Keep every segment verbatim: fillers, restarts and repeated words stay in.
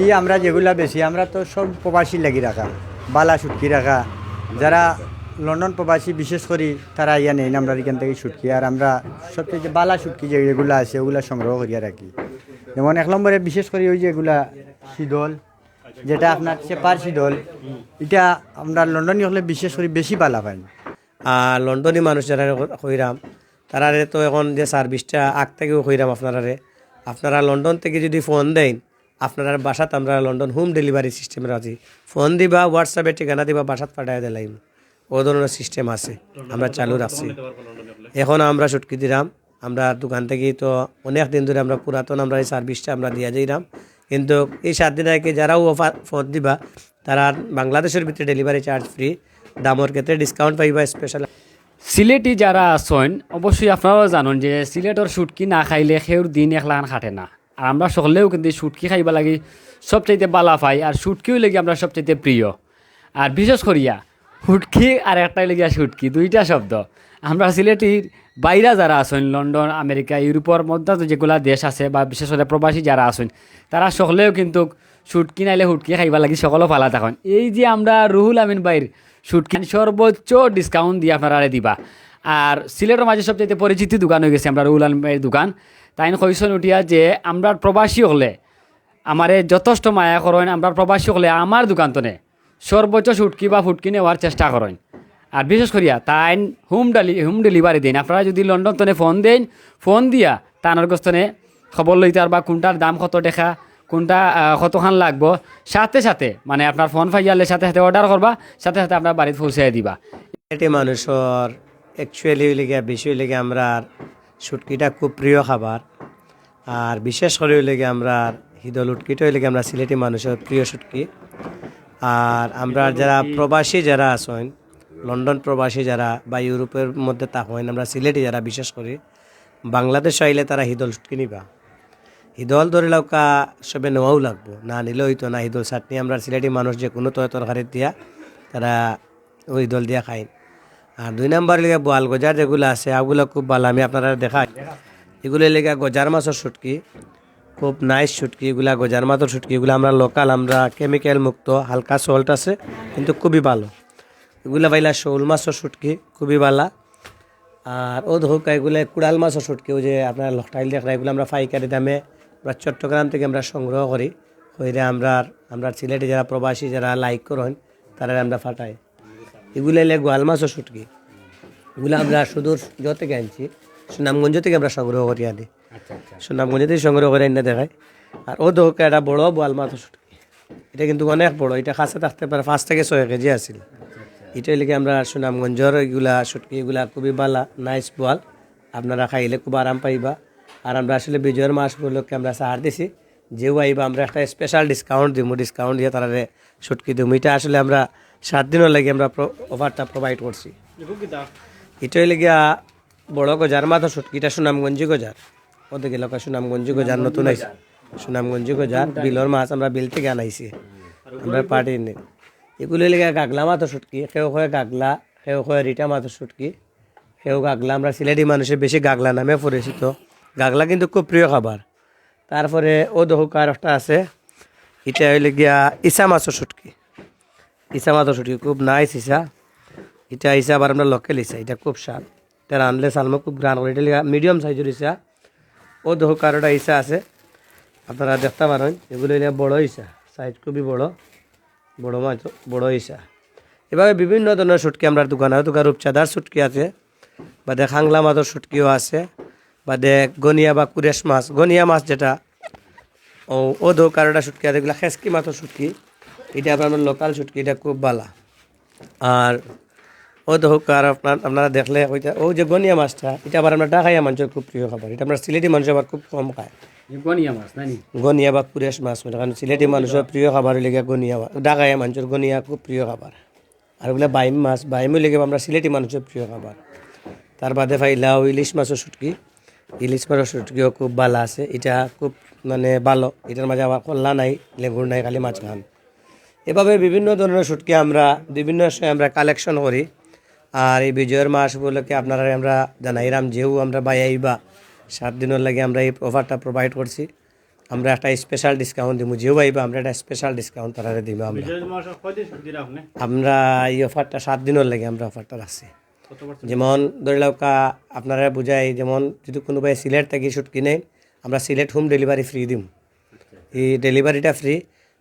এই আমরা যেগুলা বেশি, আমরা তো সব প্রবাসী লাগি রাখা, বালা শুটকি রাখা। যারা লন্ডন প্রবাসী বিশেষ করি, তারা আইয়া নেইন আমরার ইখান থাকি শুটকি। আর আমরা সবচেয়ে বালা শুটকি যে যেগুলা আছে, ওগুলা সংগ্রহ করিয়া রাখি। যেমন এক নম্বরে বিশেষ করি ওই যেগুলা শীদল, যেটা আপনার চেপার শীদল, ইটা আমরা লন্ডনী অকলে বিশেষ করি বেশি বালা পাইন। আর লন্ডনী মানুষ যারারে কইরাম, তারারে তো এখন যে সার্ভিসটা আগ থাকিও কইরাম আপনারারে, আপনারা লন্ডন থাকি যদি ফোন দেইন, আপনারার বাসাত আমরা লন্ডন হোম ডেলিভারি সিস্টেমে আছি। ফোন দিবা, WhatsApp-এ ঠিকানা দিবা, বাসাত পাঠাইয়া দিলাইমু। ও ধরনের সিস্টেম আছে, আমরা চালু রাখছি। এখন আমরা শুটকি দিরাম, আমরা দোকান থাকি তো অনেক দিন ধরি আমরা পুরাতন আমরা এই সার্ভিসটা আমরা দিয়া যাইরাম। কিন্তু এই সাত দিন আগে যারাও অফার ফোন দিবা, তারা বাংলাদেশের ভিতরে ডেলিভারি চার্জ ফ্রি, দামর ক্ষেত্রে ডিসকাউন্ট পাইবা স্পেশাল। সিলেটি যারা আছইন, অবশ্যই আপনারাও জানইন যে সিলেটর শুটকি না খাইলে কেউর দিন একলাখান কাটে না। আর আমরা সকলেও কিন্তু শুটকি খাইবার লাগি সবচাইতে বালা পাই, আর শুটকি অইলে গিয়া আমরার সবচাইতে প্রিয়। আর বিশেষ করিয়া হুটকি আর একটা অইলে গিয়া শুটকি, দুইটা শব্দ। আমরা সিলেটির বাইরা যারা আছইন, লন্ডন, আমেরিকা, ইউরোপর মধ্যে তো যেগুলা দেশ আছে বা বিশেষ করি প্রবাসী যারা আছইন, তারা সকলেও কিন্তু শুটকি নাইলে হুটকি খাইবার লাগি সকলও ফালা থাকইন। এই যে আমরা রুহুল আমিন ভাইর শুটকি সর্বোচ্চ ডিসকাউন্ট দিয়া আপনারারে দিবা। আর সিলেটর মাঝে সবচাইতে পরিচিতি দোকান অইগেছে আমরা রুহুল আমিন ভাইর দোকান। তাইন কইছইন উঠিয়া যে আমরা প্রবাসী অকলে আমারে যথেষ্ট মায়া করইন, আমরা প্রবাসী অকলে আমার দোকান তনে সর্বোচ্চ শুটকি বা ফুটকি নেওয়ার চেষ্টা করইন। আর বিশেষ করিয়া তাইন হোম ডেলি-, হোম ডেলিভারি দেইন। আপনারা যদি লন্ডন তনে ফোন দেইন, ফোন দিয়া তানর গেছ তনে খবর লইতা পারবা কোনটার দাম কত টেকা, কোনটা, আহ, কতখান লাগবো, সাথে সাথে মানে আপনার ফোন পাইয়ালে সাথে সাথে অর্ডার করবা, সাথে সাথে আপনার বাড়িত পৌঁছাই দিবা। সিলেটি মানুষর actually অইলে গিয়া, বেশি অইলে গিয়া আমরার শুটকিটা খুব প্রিয় খাবার। আর বিশেষ করি অইলে গিয়া আমরার হিদল শুটকিটা অইলে গিয়া আমরা সিলেটি মানুষর প্রিয় শুটকি। আর আমরা যারা প্রবাসী যারা আছইন, লন্ডন প্রবাসী যারা বা ইউরোপর মধ্যে থাকইন, আমরা সিলেটি যারা বিশেষ করি বাংলাদেশ আইলে তারা হিদল শুটকি নিবা। হিদল ধরি লউক্কা সবে নেওয়াও লাগবো, না নিলে অইতো না। হিদল চাটনি আমরা সিলেটি মানুষ যে কোনো তয় তরকারি দিয়া তারা ওই হিদল দিয়া খাইন। আর দুই নাম্বার অইলে গিয়া বোয়াল গজার যেগুলা আছে, ওগুলা খুব বালা, আমি আপনারারে দেখাই। এগুলা অইলে গিয়া গজার মাছর শুটকি, খুব নাইস শুটকি, এগুলা গজার মাছর শুটকি, এগুলা আমরা লোকাল, আমরা কেমিক্যাল মুক্ত, হালকা সল্ট আছে, কিন্তু খুবই ভালো। এগুলা পাইলা শৌল মাছর শুটকি, খুবই বালা। আর অউ দেখউক্কা এগুলা কুড়াল মাছর শুটকি, অউ যে আপনারা লকটাইল দেখরা, এগুলা আমরা পাইকারি দামে আমরা চট্টগ্রাম থাকি আমরা সংগ্রহ করি, কইরা আমরার, আমরার সিলেটি যারা প্রবাসী যারা লাইক করইন, তারারে আমরা পাঠাই। এগুলা অইলে গোয়াল মাছর শুটকি, এগুলা আমরা সুদূর জ থাকি আনছি, সুনামগঞ্জ থাকি আমরা সংগ্রহ করি আনি। আচ্ছা, আচ্ছা। সুনামগঞ্জ থাকি সংগ্রহ করি আনিয়া দেখাই। আর অউ দেখউক্কা এটা বড় বোয়াল মাছর শুটকি, এটা কিন্তু অনেক বড়, এটা কাছে থাকতে পারে পাঁচ থাকি ছয় কেজি আছিল। এটা অইলে গিয়া আমরা সুনামগঞ্জর এগুলা শুটকি, এগুলা খুবই বালা, নাইস বোয়াল, আপনারা খাইলে খুব আরাম পাইবা। আর আমরা আসলে বিজয়ের মাস উপলক্ষে আমরা ছাড় দিছি, যেউ আইবা আমরা একটা স্পেশাল ডিসকাউন্ট দিমু, ডিসকাউন্ট দিয়া তারারে শুটকি দিমু। এটা আসলে আমরা সাত দিনর লাগি আমরা প্র-, অফারটা প্রোভাইড করছি। এটা অইলে গিয়া বড় গজার মাছর শুটকি, এটা সুনামগঞ্জি গজার। অউ দেখউক্কা সুনামগঞ্জি গজার নতুন আইছে। সুনামগঞ্জি গজার, বিলর মাছ আমরা বিল থাকি আনাইছি। আমরা পার্টি নেই। এগুলা অইলে গিয়া গাগলা মাছর শুটকি, কেউ কয় গাগলা, কেউ কয় রিটা মাছর শুটকি, কেউ গাগলা। আমরা সিলেটি মানুষে বেশি গাগলা নামে পরিচিত। গাগলা কিন্তু খুব প্রিয় খাবার। তারপরে অউ দেখউক্কা আর একটা আছে, এটা অইলে গিয়া ইছা মাছর শুটকি। ইছা মাছর শুটকি খুব নাইস ইছা। এটা ইছা আবার আমরা লোকাল ইছা, এটা খুব স্বাদ। এটা রানলে সালমো খুব ঘ্রাণ করে, এটা অইলে গিয়া মিডিয়াম সাইজর ইছা। অউ দেখউক্কা আর একটা ইছা আছে, আপনারা দেখতা পারইন, এগুলা অইলে বড় ইছা, সাইজ খুবই বড়, বড় মাছ, বড় ইছা। এভাবে বিভিন্ন ধরনের শুটকি আমরার দোকান আছে, দোকান রূপচাঁদার শুটকি আছে, বাদে খাংলা মাছর শুটকিও আছে, বাদে গনিয়া বা কুরেশ মাছ, গনিয়া মাছ যেটা, অউ, অউ দেখউক্কা আর একটা শুটকি আছে, এগুলা খেসকি মাছর শুটকি, এটা আবার আমরার লোকাল শুটকি, এটা খুব বালা। আর অউ দেখউক্কা আর আপনার, আপনারা দেখলে অইটা, অউ যে গনিয়া মাছটা, এটা আবার আমরার ঢাকাইয়া মানষর খুব প্রিয় খাবার, এটা আমরার সিলেটি মানুষ আবার খুব কম খায়। এই গনিয়া মাছ, না নি? গনিয়া বা কুরেশ মাছ, মানে, কারণ সিলেটি মানুষর প্রিয় খাবার অইলে গিয়া গনিয়া মা-, ঢাকাইয়া মানষর গনিয়া খুব প্রিয় খাবার। আর অইগুলা বাইম মাছ, বাইম অইলে গিয়া আমরার সিলেটি মানুষর প্রিয় খাবার। তার বাদে পাইলা অউ ইলিশ মাছর শুটকি, ইলিশ মাছর শুটকিও খুব বালা আছে, এটা খুব মানে বালা, এটার মাঝে আবার কল্লা নাই, লেগুর নাই, খালি মাঝখান। এভাবে বিভিন্ন ধরনের শুটকি আমরা বিভিন্ন সময় আমরা কালেকশন করি। আর এই বিজয়ের মাস উপলক্ষে আপনারারে আমরা জানাইরাম, যেউ আমরা বাই আইবা, সাত দিনর লাগি আমরা এই অফারটা প্রোভাইড করছি। আমরা একটা স্পেশাল ডিসকাউন্ট দিমু, যেও আইবা আমরা একটা স্পেশাল ডিসকাউন্ট তারারে দিমু আমরা। আমরা এই অফারটা সাত দিনর লাগি আমরা অফারটা রাখছি। যেমন ধরি লউক্কা, আপনারা বুঝাই, যেমন যদি কুনুবায় সিলেট থাকি শুটকি নেইন, আমরা সিলেট হোম ডেলিভারি ফ্রি দিমু। এই ডেলিভারিটা ফ্রি।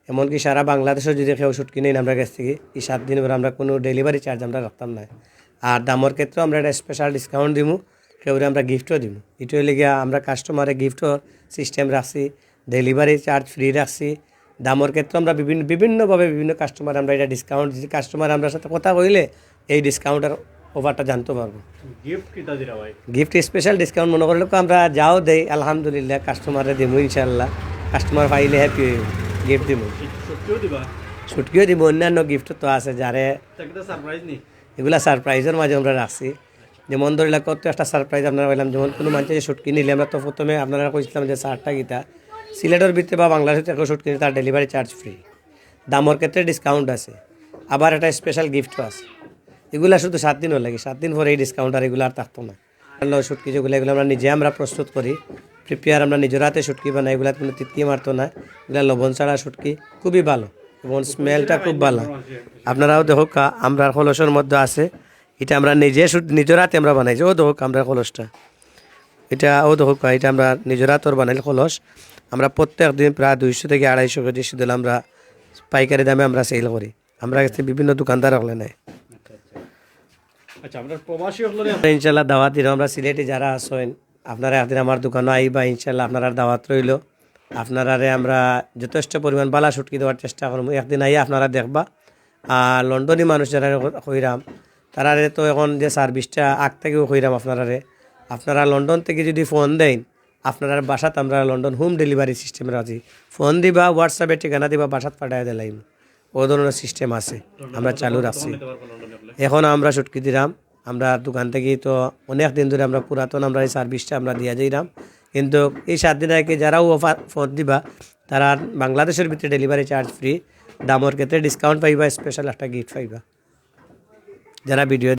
এমনকি সারা বাংলাদেশো যদি কেউ শুটকি নেইন আমরার গেছ থাকি, এই সাত দিন পরে আমরা কুনু ডেলিভারি চার্জ আমরা রাখতাম না। আর দামর ক্ষেত্রে আমরা একটা স্পেশাল ডিসকাউন্ট দিমু, কেউরে আমরা গিফটও দিমু। ইটা অইলে গিয়া আমরা কাস্টমারে গিফটর সিস্টেম রাখছি, ডেলিভারি চার্জ ফ্রি রাখছি। দামর ক্ষেত্রে আমরা বিভিন্ন বিভিন্নভাবে বিভিন্ন কাস্টমার আমরা এটা ডিসকাউন্ট দিছি। কাস্টমার আমরার সাথে কথা কইলে এই ডিসকাউন্টের অফারটা জানতে পারবো। গিফট কিতা দিরা ভাই? গিফট স্পেশাল ডিসকাউন্ট মনে করলে তো আমরা যাও দেই, আলহামদুলিল্লাহ, কাস্টমারে দিমু ইনশাআল্লাহ। কাস্টমার পাইলে হ্যাপি অইবো, গিফট দিমু। শুটকিও দিবা? শুটকিও দিমু, অন্যান্য গিফট তো আছে, যারে তা কিতা সারপ্রাইজ নি? এগুলা সারপ্রাইজর মাঝে আমরা রাখছি। যেমন ধরি লউক্কা, কত একটা সারপ্রাইজ আপনারা পাইলাম। যেমন কুনু মানষে যে শুটকি নিলে আমরা তো প্রথমে আপনারা কইছিলাম যে চার্জটা কিতা। সিলেটর ভিতরে বা বাংলাদেশে কেউ শুটকি নিলে তার ডেলিভারি চার্জ ফ্রি। দামর ক্ষেত্রে ডিসকাউন্ট আছে, আবার একটা স্পেশাল গিফটও আছে। এগুলা শুধু সাত দিনর লাগি, সাত দিন পরে এই ডিসকাউন্ট আর এগুলা আর থাকতো না। আর লো শুটকি যেগুলো, এগুলো আমরা নিজে আমরা প্রস্তুত করি, প্রিপেয়ার আমরা নিজের হাতে শুটকি বানাই। এগুলা কুনু তিতকি মারতো না, এগুলা লবণ ছাড়া শুটকি, খুবই ভালো এবং স্মেলটা খুব ভালো। আপনারাও দেখউক্কা, আমরার কলসর মধ্যে আছে, ইটা আমরা নিজে শুট-, নিজের হাতে আমরা বানাইছি। অউ দেখউক্কা আমরার কলসটা, ইটা অউ দেখউক্কা, ইটা আমরা নিজের হাতর বানাইল কলস। আমরা প্রত্যেক দিন প্রায় দুইশো থাকি আড়াইশো কেজি সিদল আমরা পাইকারি দামে আমরা সেল করি। আমরার গেছ থাকি বিভিন্ন দোকানদার অকলে নেয়। আচ্ছা, আমরা প্রবাসী অকলরে ইনশাআল্লাহ দাওয়াত দিলাম। আমরা সিলেটি যারা আছইন, আপনারা একদিন আমার দোকানো আইবা, ইনশাআল্লাহ আপনারার দাওয়াত রইলো। আপনারারে আমরা যথেষ্ট পরিমাণ ভালা শুটকি দেওয়ার চেষ্টা করমু। একদিন আইয়া আপনারা দেখবা। আর লন্ডনি মানুষ যারারে কইরাম, তারারে তো এখন যে সার্ভিসটা আগ থাকিও কইরাম আপনারারে, আপনারা লন্ডন থাকি যদি ফোন দেইন, আপনারার বাসাত আমরা লন্ডন হোম ডেলিভারি সিস্টেম রাখছি। ফোন দিবা, WhatsApp-এ ঠিকানা দিবা, বাসাত পাঠাইয়া দিলাইমু। অউ ধরনর সিস্টেম আছে, আমরা চালু রাখছি। এখন আমরা শুটকি দিরাম, আমরা দোকান থাকি তো অনেক দিন ধরি আমরা পুরাতন আমরা এই সার্ভিসটা আমরা দিয়া যাইরাম, কিন্তু এই সাত দিন আগে যারাও অফার ফোন দিবা, তারা বাংলাদেশর ভিতরে ডেলিভারি চার্জ ফ্রি, দামর ক্ষেত্রে ডিসকাউন্ট পাইবা, স্পেশাল একটা গিফট পাইবা। যারা ভিডিও